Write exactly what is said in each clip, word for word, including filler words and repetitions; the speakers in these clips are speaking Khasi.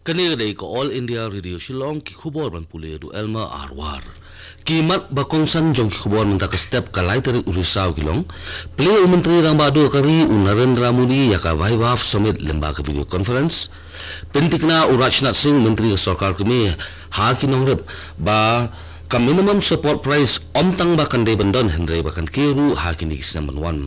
Kane ka dei ka All India Radio Shillong, ki khubor ban pule da u Elmer Arwar. Ki mat ba kongsan jong ki khubor mynta ka step ka lai tarik u Risaw ki long: Plie u Myntri Rangbah Duh ka ri u Narendra Modi ïa ka Vaibhav Summit lyngba ka video conference. Pynthikna u Rajnath Singh, Myntri ka Sorkar Kmie, ha ki nongrep ba ka minimum support price ym tang ba kan dei ban don hynrei ba kan kiew ruh ha kine ki snem ban wan.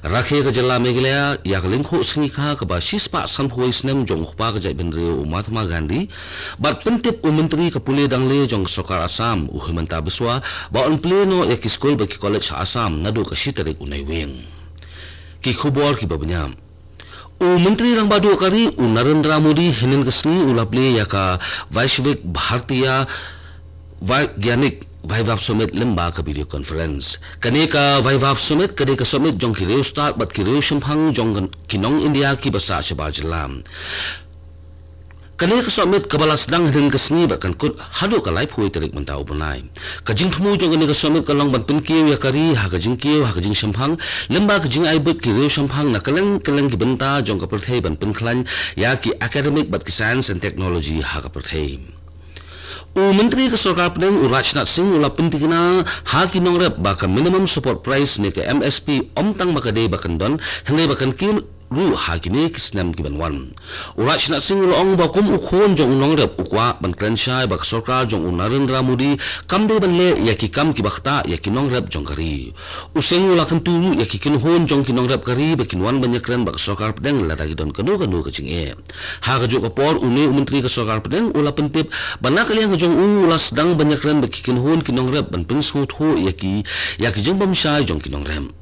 Rakhe ka jylla Meghalaya ïa ka lyngkhuh sngi kha kaba shispah sanphew wei snem jong u kpa ka jaitbynriew u Mahatma Gandhi, bad pyntip u Myntri ka pule dangle jong ka Sorkar Assam u Himanta Biswa ba un plie noh ïa ki skul bad ki college ha Assam naduh ka shi tarik u Naiwieng. Ki khubor kiba bniah. U Myntri Rangbah Duh ka ri u Narendra Modi hynnin ka sngi u la plie ïa ka Vaishvik Bharatiya Vaigyanik Vaibhav Summit lyngba ka video conference. Kane ka Vaibhav Summit ka dei ka summit jong ki riewstad bad ki riewshemphang jong ki nong India kiba sah shabar jylla. Kane ka summit kaba la sdang hynnin ka sngi bad kan kut haduh ka laiphew tarik mynta u bnai. Ka jingthmu jong kane ka summit ka long ban pynkiew ïa ka ri ha ka jingkiew, ha ka jingshemphang, lyngba ka jingaibuit ki riewshemphang na kylleng kylleng ki bynta jong ka pyrthei ban pynkhlaiñ ïa ki academic bad ki science and technology ha ka pyrthei. U Myntri ka Sorkar Pdeng u Rajnath Singh u la pynthikna ha ki nongrep ba ka minimum support price ne ka M S P ym tang ba ka dei ba kan don hynrei ba kan kiew ruh ha kine ki snem kiban wan. U Rajnath Singh u la ong ba kum u khun jong u nongrep u kwah ban kren shai ba ka sorkar jong u Narendra Modi kam dei ban leh ïa ki kam kiba ktah ïa ki nongrep jong ka ri. U Singh u la kyntu ruh ïa ki kynhun jong ki nongrep ka ri ba kin wan ban ïakren bad ka Sorkar Pdeng lada ki don kano kano ka jingeh. Ha kajuh ka por une u Myntri ka Sorkar Pdeng u la pyntip ba na ka liang ka jong u u la sdang ban ïakren bad ki kynhun ki nongrep ban pynsngewthuh ïa ki, ïa ki jingbymshai jong ki nongrep.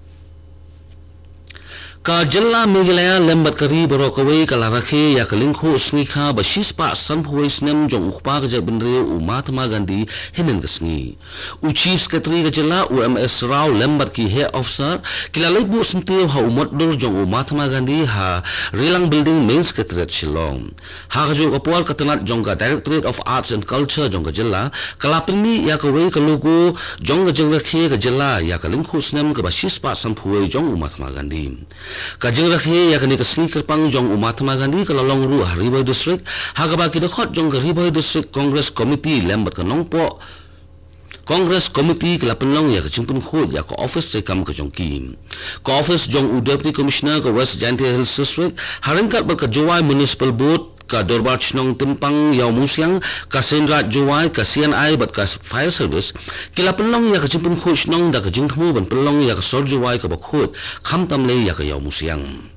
Ka jylla Meghalaya lem bad ka ri baroh kawei ka la rakhe ïa ka lyngkhuh sngi kha ba shispah sanphew wei snem jong u kpa ka jaitbynriew u Mahatma Gandhi hynnin ka sngi. U Chief Secretary ka jylla u M S Rao lem bad ki heh officer ki la leit buh syntiew ha u mot dur jong u Mahatma Gandhi ha Rilang Building, Main Secretariat, Shillong. Ha kajuh ka por ka tnat jong ka Directorate of Arts and Culture jong ka jylla ka la pynmih ïa kawei ka logo jong ka jingrakhe ka jylla ïa ka lyngkhuh snem kaba shispah sanphew wei jong u Mahatma Gandhi. Ka jingrakhe ïa kane ka sngi kyrpang jong u Mahatma Gandhi ka la long ruh ha Ri Bhoi District, ha kaba ki dkhot jong ka Ri Bhoi District Congress Committee lem bad ka Nongpoh Congress Committee ki la pynlong ïa ka jingpynkhuid ïa ka office treikam ka jong ki. Ka office jong u Deputy Commissioner ka West Jaintia Hills District, ha ryngkat bad ka Jowai Municipal Board, ka Dorbar Chnong Tympang Ïawmusiang, ka Seiñraij Jowai, ka C N I bad ka Fire Service, ki la pynlong ïa ka jingpynkhuid shnong da ka jingthmu ban pynlong ïa ka sor Jowai kaba khuid, khamtam lei ïa ka Ïawmusiang.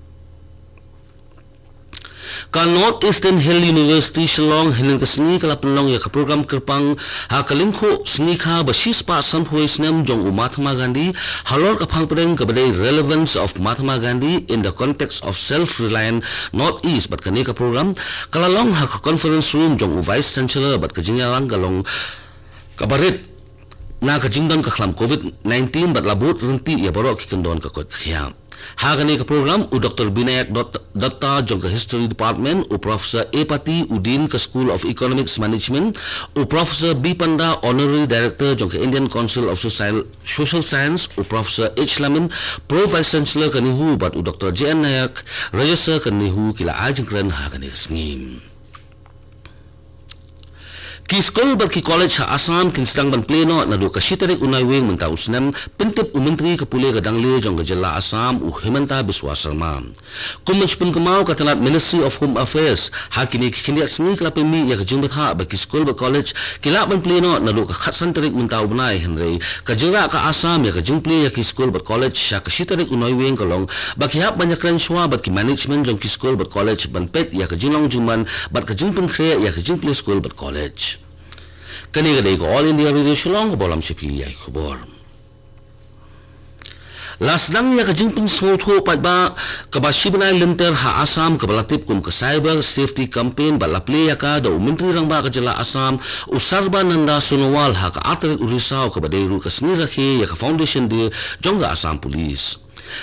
Ka North Eastern Hill University Shillong hynnin ka sngi ka la pynlong ïa ka program kyrpang ha ka lyngkhuh sngi kha ba shispah sanphew wei snem jong u Mahatma Gandhi halor ka phang pdeng kaba dei Relevance of Mahatma Gandhi in the Context of Self-Reliant North East, bad kane ka program ka la long ha ka conference room jong u Vice Chancellor bad ka jingïalang ka long kaba rit na ka jingdon ka khlam covid nineteen bad la bud ryntih ïa baroh ki kyndon ka koit ka khiah. Ha kane ka program u Doctor Binayak Dot-, Dutta jong ka History Department, u Professor A Pati u Dean ka School of Economics Management, u Professor B Panda, Honorary Director jong ka Indian Council of Social, Social Science, u Professor H Lamin, Pro Vice Chancellor ka NEHU, bad u Doctor J N Nayak, Registrar ka NEHU ki la ai jingkren ha kane ka sngi. Ki skul bad ki college ha Assam kin sdang ban plie noh naduh ka shi tarik u Naiwieng mynta u snem, pyntip u Myntri ka pule ka dangle jong ka jylla Assam u Himanta Biswa Sarma. Kum ban shu pynkynmaw, ka tnat Ministry of Home Affairs ha kine ki khyndiat sngi ka la pynmih ïa ka jingbthah ba ki skul bad college ki lah ban plie noh naduh ka khatsan tarik mynta u bnai, hynrei ka jingrah ka Assam ïa ka jingplie ïa ki skul bad college sha ka shi tarik u Naiwieng ka long ba ki hap ban ïakren shuwa bad ki management jong ki skul bad college ban peit ïa ka jinglong jingman bad ka jingpynkhreh ïa ka jingplie skul bad college. Kane ka dei ka All India Radio Shillong kaba lam sha phi ïa ki khubor. La sdang ïa ka jingpynsngewthuh paidbah kaba shi bnai lynter ha Assam kaba la tip kum ka Cyber Safety Campaign bad la plie ïa ka da u Myntri Rangbah ka jylla Assam u Sarbananda Sonowal ha ka ar tarik u Risaw kaba dei ruh ka sngi rakhe ïa ka Foundation Day jong ka Assam Police.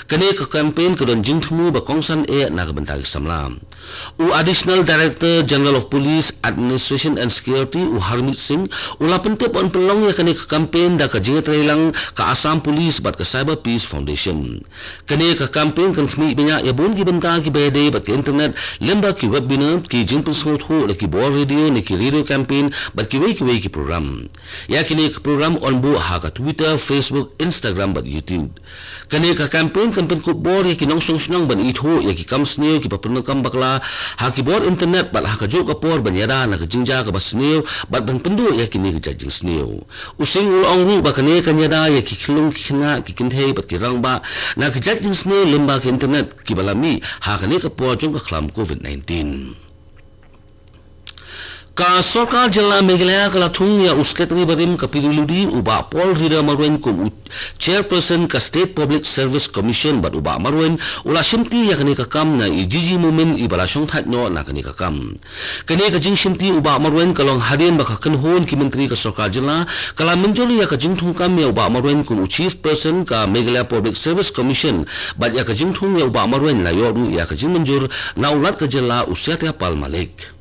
Kane ka campaign ka don jingthmu ba kongsan eh na ka bynta ki samla. U Additional Director General of Police, Administration and Security, u Harmeet Singh, u la pyntip ban pynlong ïa kane ka campaign da ka jingïatreilang ka Assam Police bad ka Cyber Peace Foundation. Kane ka campaign kan khmih bniah ïa bun ki bynta kiba ïadei bad ka internet, lyngba ki webinar, ki jingpynsngewthuh da ki bor radio ne ki radio campaign bad kiwei kiwei ki program. Ïa kine ki program yn buh ha ka Twitter, Facebook, Instagram bad YouTube. Kane ka campaign kan pynkup bor ïa ki nongshong shnong ban ithuh ïa ki kam sniew kiba pyndonkam bakla ha ki bor internet bad ha kajuh ka por ban ïada na ka jingjia kaba sniew bad ban pynduh ïa kine ki jait jingsniew. U Singh u la ong ruh ba kane kan ïada ïa ki khyllung ki khynnah, ki kynthei bad ki rangbah na ki jait jingsniew lyngba ka internet kiba la mih ha kane ka por jong ka khlam covid nineteen. Ka Sorkar Jylla Meghalaya ka la thung ïa u Secretary barim ka P W D, u Bah Paul Rida Marwein, kum u Chairperson ka State Public Service Commission bad u Bah Marwein u la shimti ïa kane ka kam na i Jiji Momin iba la shongthait noh na kane ka kam. Kane ka jingshimti u Bah Marwein ka long hadien ba ka kynhun ki Myntri ka Sorkar Jylla ka la mynjur ïa ka jingthungkam ïa u Bah Marwein kum u Chief Person ka Meghalaya Public Service Commission bad ïa ka jingthung ïa u Bah Marwein la ïoh ruh ïa ka jingmynjur na u Lat ka Jylla u Satya Pal Malik.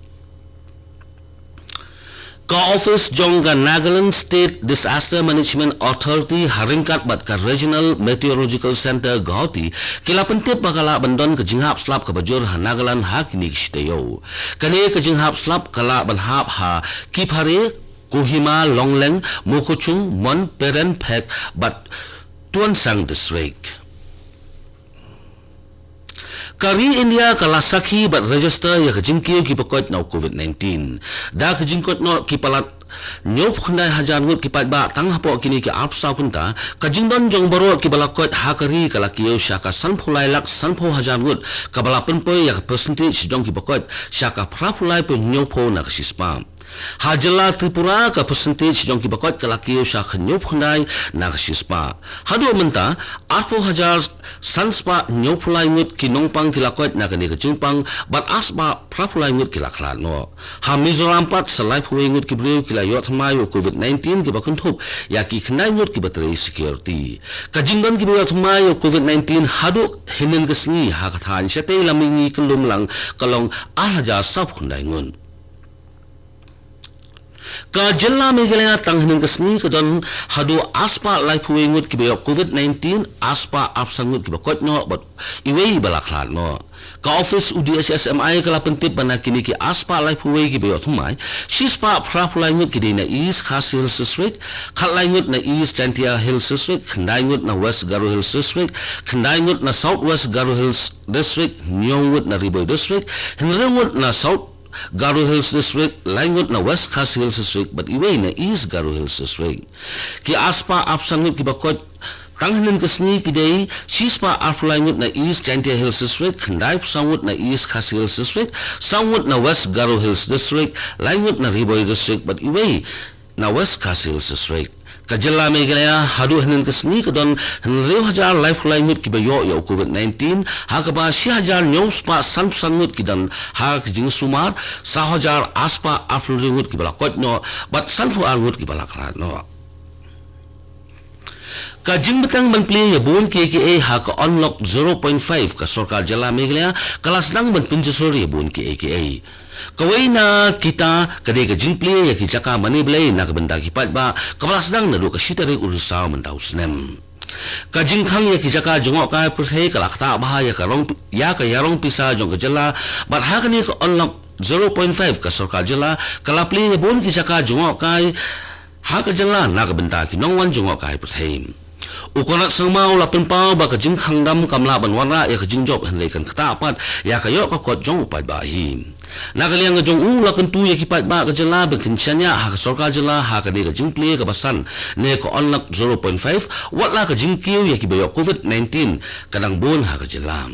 Ka ophis jong ka Nagaland State Disaster Management Authority ha ryngkat bad ka Regional Meteorological Centre Guwahati ki la pyntip ba ka lah ban don ka jinghap slap kaba jur ha Nagaland ha kine ki shi taïew. Kane ka jinghap slap ka lah ban hap ha Kiphire, Kohima, Longleng, Mokokchung, Mon, Peren, Phek bad Tuensang District. Ka ri India ka la sakhi bad register ïa ka jingkiew kiba koit na u covid nineteen. Da ka jingkoit noh ki palat hynñiewphew khyndai hajar ngut ki paidbah tang hapoh kine ki arphew saw kynta, ka jingdon jong baroh kiba la koit ha ka ri ka la kiew sha ka sanphew lai lak sanphew hajar ngut, kaba la pynpoi ïa ka percentage jong kiba koit sha ka phraphew lai point hynñiewphew na ka shispah. Ha jylla Tripura ka percentage jong kiba koit ka la kiew sha ka hynñiewphew khyndai na ka shispah. Haduh mynta, arphew hajar san spah hynñiewphew lai ngut ki nongpang ki la koit na kane ka jingpang, bad ar spah phraphew lai ngut ki la khlad noh. Ha Mizoram pat, sa laiphew wei ngut ki briew ki la ïoh thymmai ïa u covid nineteen kiba kynthup ïa ki khyndai ngut kiba trei security. Ka jingdon kiba ïoh thymmai ïa u covid nineteen haduh hynnin ka sngi ha ka thaiñ shatei lam mihngi kyllum lang ka long ar hajar sawphew khyndai ngut. Ka jylla Meghalaya tang hynnin ka sngi ka don haduh ar spah laiphew wei ngut kiba ïoh covid nineteen, ar spah arphew san ngut kiba koit noh bad iwei iba la khlad noh. Ka ophis u D H S M I ka la pyntip ba na kine ki ar spah laiphew wei kiba ïoh thymmai, shi spah phraphew lai ngut ki dei na East Khasi Hills District, khatlai ngut na East Jaintia Hills District, khyndai ngut na West Garo Hills District, khyndai ngut na South West Garo Hills District, hynñiew ngut na Ri Bhoi District, hynriew ngut na South Garo Hills District, lai ngut na West Khasi Hills District bad iwei na East Garo Hills District. Ki ar spah arphew san ngut kiba koit tang hynnin ka sngi ki dei, shi spah arphew lai ngut na East Jaintia Hills District, khyndai phew saw ngut na East Khasi Hills District, saw ngut na West Garo Hills District, lai ngut na Ri Bhoi District bad iwei na West Khasi Hills District. Ka jylla Meghalaya haduh hynnin ka sngi ka don hynriew hajar laiphew lai ngut kiba ïoh ïa u covid nineteen, ha kaba shi hajar hynñiew spah sanphew san ngut ki don ha ka jingsumar, saw hajar ar spah arphew hynriew ngut kiba la koit noh bad sanphew ar ngut kiba la khlad noh. Ka jingbteng ban plie ïa bun kiei kiei ha ka Unlock zero point five ka Sorkar Jylla Meghalaya ka la sdang ban pynjur ïa bun kiei kiei. Kawei na kita ka dei ka jingplie ïa ki jaka mane blei na ka bynta ki paidbah, kaba la sdang naduh ka shi tarik u Risaw mynta u snem. Ka jingkhang ïa ki jaka jngohkai pyrthei ka la ktah bha ïa ka rong, ïa ka ïarong pisa jong ka jylla, bad ha kane ka Unlock zero point five ka Sorkar Jylla ka la plie ïa bun ki jaka jngohkai ha ka jylla na ka bynta ki nongwan jngohkai pyrthei. U Conrad Sangma u la pynpaw ba ka jingkhang dam kam lah ban wanrah ïa ka jingjop, hynrei kan ktah pat ïa ka ïoh ka kot jong u paidbah hi. Na ka liang ka jong u, u la kyntu ïa ki paidbah ka jylla ba kin shaniah ha ka Sorkar Jylla ha kane ka jingplie kaba san ne ka Unlock zero point five, wat la ka jingkiew ïa kiba ïoh covid nineteen ka dang bun ha ka jylla.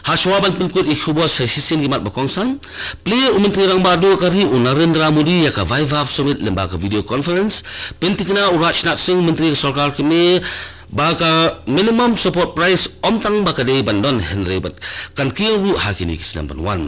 Hashwa ban pynkut ïa ki khubor, sa shisien ki mat ba kongsan. Plie u Myntri Rangbah Duh ka ri u Narendra Modi ïa ka Vaibhav Summit lyngba ka video conference. Pynthikna u Rajnath Singh, Myntri ka Sorkar Kmie, ba ka minimum support price ym tang ba ka dei ban don, hynrei bad kan kiew ruh ha kine ki snem ban wan.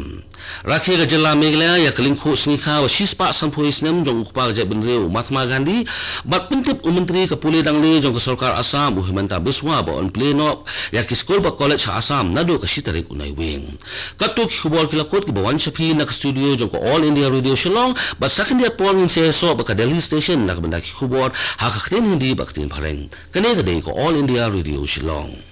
Rakhe ka jylla Meghalaya ïa ka lyngkhuh sngi kha ba shispah sanphew snem jong u kpa ka jaitbynriew Mahatma Gandhi, bad pyntip u Myntri ka pule dang leh jong ka sorkar Assam u Himanta Biswa ba yn plie noh ïa ki skul bad college ha Assam naduh ka shi tarik u Naiwieng. Katto ki khubor ki la kut kiba wan sha phi na ka studio jong ka All India Radio Shillong, bad sa khyndiat por ngin sa ïasoh bad ka Delhi Station na ka bynta ki khubor ha ka ktien Hindi bad ka ktien Phareng. Kane ka dei ka All India Radio Shillong.